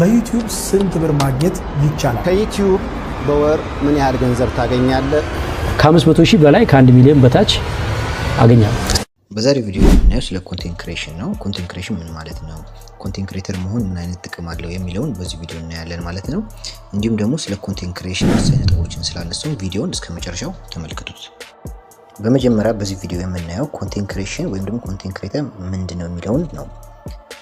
በዩቲዩብ ስንት ብር ማግኘት ይቻላል? ከዩቲዩብ በወር ምን ያህል ገንዘብ ታገኛለህ? ከ500 ሺህ በላይ፣ ከ1 ሚሊዮን በታች አገኛለሁ። በዛሬው ቪዲዮ የምናየው ስለ content creation ነው። Content creation ምን ማለት ነው? Content creator መሆን ምን አይነት ጥቅም አለው የሚለውን በዚህ ቪዲዮ እናያለን ማለት ነው። እንዲሁም ደግሞ ስለ content creation ወሳኝ ነጥቦችን ስላነሳው ቪዲዮውን እስከ መጨረሻው ተመልከቱት። በመጀመሪያ በዚህ ቪዲዮ የምናየው content creation ወይም ደግሞ content creator ምንድን ነው የሚለውን ነው።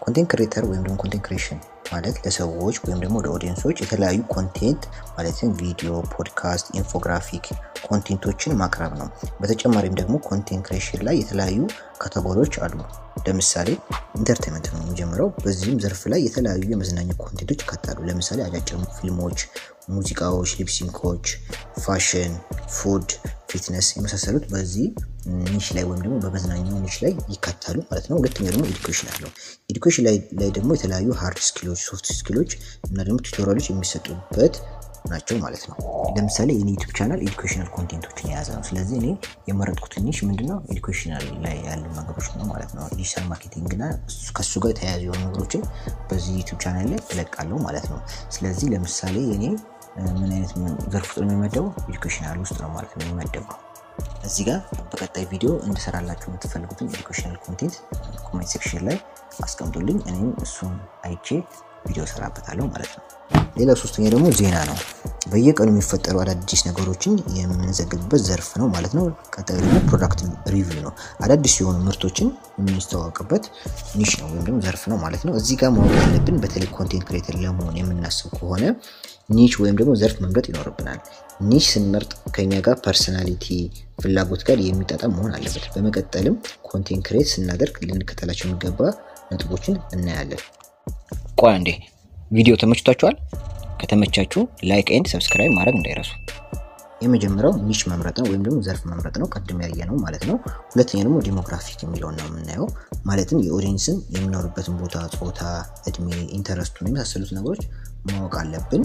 Content creator ወይም ደግሞ content creation ማለት ለሰዎች ወይም ደግሞ ለ audience ኦች የተለያዩ content ማለትም ቪዲዮ፣ podcast፣ infographic content ኦችን ማቅረብ ነው። በተጨማሪም ደግሞ content creation ላይ የተለያዩ category ዎች አሉ። ለምሳሌ entertainment ነው የሚጀምረው። በዚህም ዘርፍ ላይ የተለያዩ የመዝናኛ content ኦች ይካተታሉ። ለምሳሌ አጫጭር ፊልሞች፣ ሙዚቃዎች፣ lip sync ኦች፣ fashion፣ food፣ fitness የመሳሰሉት በዚህ niche ላይ ወይም ደግሞ በመዝናኛው niche ላይ ይካተታሉ ማለት ነው። ሁለተኛው ደግሞ education አለው። Education ላይ ደግሞ የተለያዩ hard skill ኦች፣ soft skill ኦች እና ደግሞ tutorial ኦች የሚሰጡበት ናቸው ማለት ነው። ለምሳሌ የኔ ዩቲዩብ channel educational content ኦችን የያዘ ነው። ስለዚህ እኔ የመረጥኩት niche ምንድነው? Educational ላይ ያሉ ነገሮች ነው ማለት ነው። Digital marketing እና ከሱ ጋር የተያያዙ የሆኑ ነገሮችን በዚህ ዩቲዩብ ቻናል ላይ እለቃለሁ ማለት ነው። ስለዚህ ለምሳሌ የኔ ምን አይነት ዘርፍ ውስጥ ነው የሚመደበው? Educational ውስጥ ነው ማለት ነው የሚመደበው። እዚህ ጋር በቀጣይ ቪዲዮ እንድሰራላችሁ የምትፈልጉትን educational content comment section ላይ አስቀምጡልኝ። እኔም እሱን አይቼ ቪዲዮ እሰራበታለሁ ማለት ነው። ሌላው ሶስተኛ ደግሞ ዜና ነው። በየቀኑ የሚፈጠሩ አዳዲስ ነገሮችን የምንዘግብበት ዘርፍ ነው ማለት ነው። ቀጣዩ ደግሞ product review ነው። አዳዲስ የሆኑ ምርቶችን የምናስተዋውቅበት niche ነው ወይም ደግሞ ዘርፍ ነው ማለት ነው። እዚህ ጋር ማወቅ ያለብን በተለይ content creator ለመሆን የምናስብ ከሆነ niche ወይም ደግሞ ዘርፍ መምረጥ ይኖርብናል። Niche ስንመርጥ ከኛ ጋር personality ፍላጎት ጋር የሚጣጣም መሆን አለበት። በመቀጠልም content create ስናደርግ ልንከተላቸው የሚገባ ነጥቦችን እናያለን። ቆይ አንዴ፣ ቪዲዮ ተመችቷችኋል? ከተመቻችሁ like and subscribe ማድረግ እንዳይረሱ። የመጀመሪያው niche መምረጥ ነው ወይም ደግሞ ዘርፍ መምረጥ ነው፣ ቅድም ያየነው ማለት ነው። ሁለተኛ ደግሞ demographic የሚለውን ነው የምናየው። ማለትም የ audience ን የሚኖርበትን ቦታ፣ ጾታ፣ እድሜ፣ interest ኡን የመሳሰሉት ነገሮች ማወቅ አለብን።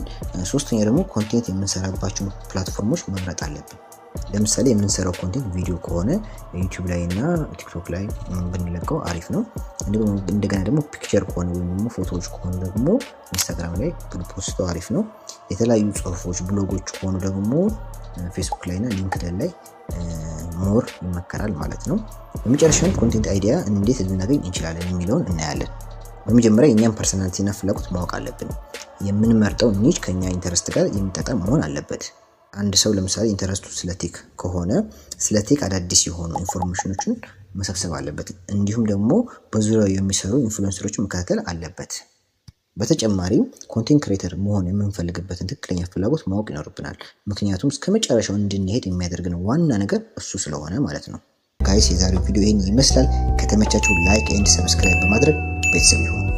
ሶስተኛ ደግሞ content የምንሰራባቸውን platform ኦች መምረጥ አለብን። ለምሳሌ የምንሰራው content ቪዲዮ ከሆነ ዩቲዩብ ላይ እና ቲክቶክ ላይ ብንለቀው አሪፍ ነው። እንደገና ደግሞ picture ከሆነ ወይም ደግሞ ፎቶዎች ከሆኑ ደግሞ ኢንስታግራም ላይ ብን post ተው አሪፍ ነው። የተለያዩ ጽሁፎች፣ ብሎጎች ከሆኑ ደግሞ ፌስቡክ ላይ እና ሊንክድን ላይ more ይመከራል ማለት ነው። በመጨረሻም content idea እንዴት ልናገኝ እንችላለን የሚለውን እናያለን። በመጀመሪያ የእኛን personality እና ፍላጎት ማወቅ አለብን። የምንመርጠው niche ከኛ interest ጋር የሚጣጣም መሆን አለበት። አንድ ሰው ለምሳሌ interest ኡ ስለ tech ከሆነ ስለ tech አዳዲስ የሆኑ information ኦችን መሰብሰብ አለበት። እንዲሁም ደግሞ በዙሪያው የሚሰሩ influencer ኦችን መከታተል አለበት። በተጨማሪም content creator መሆን የምንፈልግበትን ትክክለኛ ፍላጎት ማወቅ ይኖርብናል። ምክንያቱም እስከ መጨረሻው እንድንሄድ የሚያደርግን ዋና ነገር እሱ ስለሆነ ማለት ነው። Guys፣ የዛሬው ቪዲዮ ይህን ይመስላል። ከተመቻችሁ like and subscribe በማድረግ ቤተሰብ ይሁኑ።